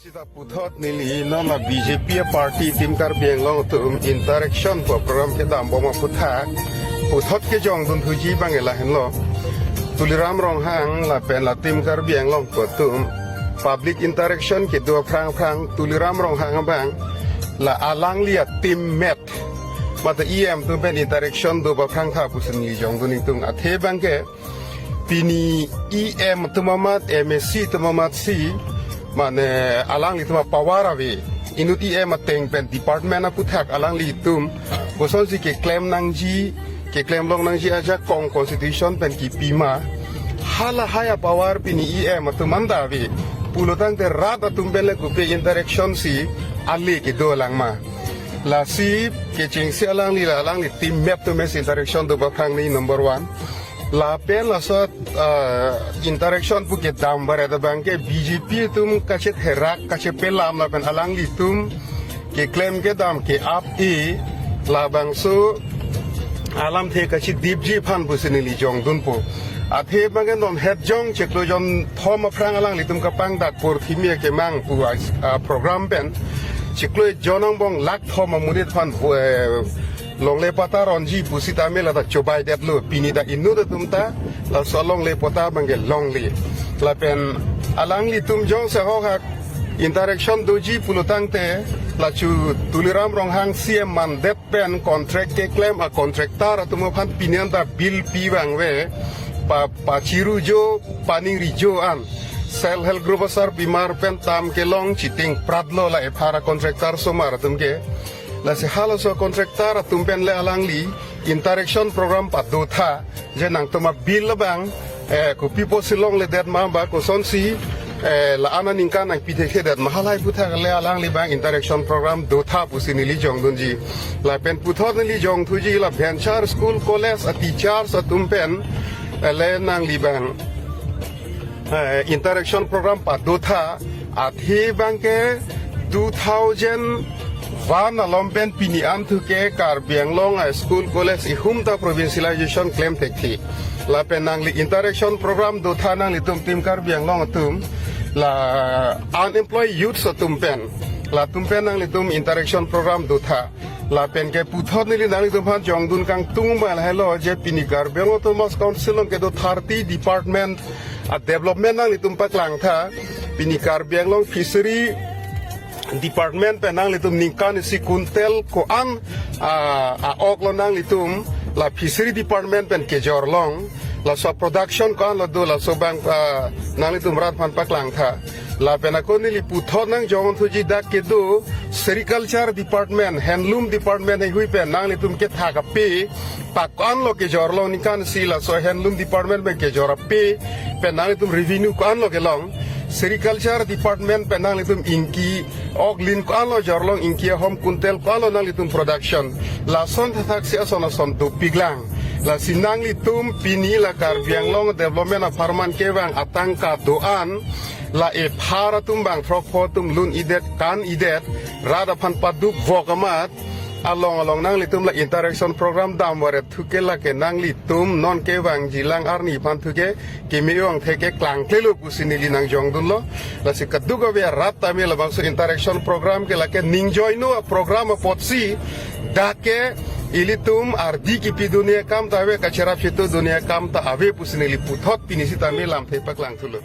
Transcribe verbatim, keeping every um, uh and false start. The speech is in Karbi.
Sita puthot neli non la B J P party Team Karbi Anglong atum interaction pu program kedam bom aphuthak puthot kejongdun thuji abang lahenlo. Tuliram Ronghang lapen la Team Karbi Anglong pu atum public interaction kedo aphrang aphrang Tuliram Ronghang abang la alangli a team mate mate E M atum pen interaction do aphrang tha pusi neli jongdun ingtung. Athe abangke pini E M atum amat, M A C atum amat si, mane alanglitum a power ave. Inut E M ateng pen department aphuthak alanglitum kosonsi keklem nangji, keklem long nangji ajakong constitution pen kipi ma. Halahai a power pini E M atum anta ave. Pulotangte rat atum pen le kopi interaction si ale kedo lang ma. Lasi kechengsi alangli la alangli team mate atum si interaction do aphrang ni number one. Lapen laso, ah, interaction pu kedam baret abangke B J P atum kachetherak kachepelam lapen alanglitum keklem kedam ke-ap-e labangso alamthe kachidipji aphan pusi neli jongdunpo. Athe abangke non het jong chiklo jonthom aphrang alanglitum kapangdak pur thimi kemang pu a, a, program pen chiklo jon angbong lakh thom amonit aphan, eh, longle patta ronji pusitame lata chobaidetlo. Pini ta inut atum ta laso longle patta abangke longle. Lapen alanglitum jongsi ahok hak interaction doji pulotangte lachu Tuliram Ronghang C M mandet pen contract keklem a contractor atum aphan pini anta bill pi vangve, pa, pachirujo, paningrijo an. Self help group asarpimar pen tam kelong chiting pratlo la ephar a contractor osomar atum ke. Lasi halaso contractor atum pen le alangli interaction program pado tha, je nangtum a bill abang, eh, kopi pusi longledet ma ba kosonsi, eh, la-an aningkan nangpi thekthedet ma, halahai aphuthak le alangli abang interaction program do tha pusi neli jongdunji. Lapen puthot neli jongthuji la venture school college a teachers atum pen, eh, le nangli abang eh, interaction program pado tha, athe abangke two thousand one along pen pini an thu ke Karbi Anglong a school college ihum ta provincialization klem thekthe. Lapen nangli interaction program do tha, nanglitum Team Karbi Anglong atum la unemployed youths atum pen, latum pen nanglitum interaction program do tha. Lapen ke puthot neli nanglitum aphan jongdun kangtung ma lahelo je pini Karbi Anglong Autonomous Council along kedo thirty department a development nanglitum paklang tha. Pini Karbi Anglong Fishery Department pen nanglitum ningkan isi kuntel ko-an, ah, a-ok lo nanglitum la Fishery Department pen kejor long, laso production ko-an lo do, laso abang, ah, nanglitum rat aphan paklang tha. Lapen ako neli puthot nangjongthuji dak kedo Sericulture Department, Handloom Department heihui pen nanglitum kethak ape pa ko-an lo kejor long, ningkan isi laso Handloom Department pen kejor ape pen nanglitum revenue ko-an lo kelong. Sericulture Department pen nanglitum ingki oklin ko-an lo jor long, ingki ahom kuntel ko-an lo nanglitum production. Lason thakthak si ason ason dopiklang. Lasi nanglitum pini la Karbi Anglong development apharman kevang atangka do-an la ephar atum bang throkpho atum lun-edet, kan-edet, rat aphan paduk vok amat along along nanglitum la interaction program dam varet thu ke lake nanglitum non kevangji lang arni aphan thu ke keme-ong thek ke klangklelo pusi neli nangjongdunlo. Lasi kadokave arat tame labangso interaction program ke lake ningjoino a program apotsi dak ke ilitum ardi kipidunji akam ta ave, kacherap chitu dunji akam ta ave pusi neli puthot pini sitame lamthe paklangthulo.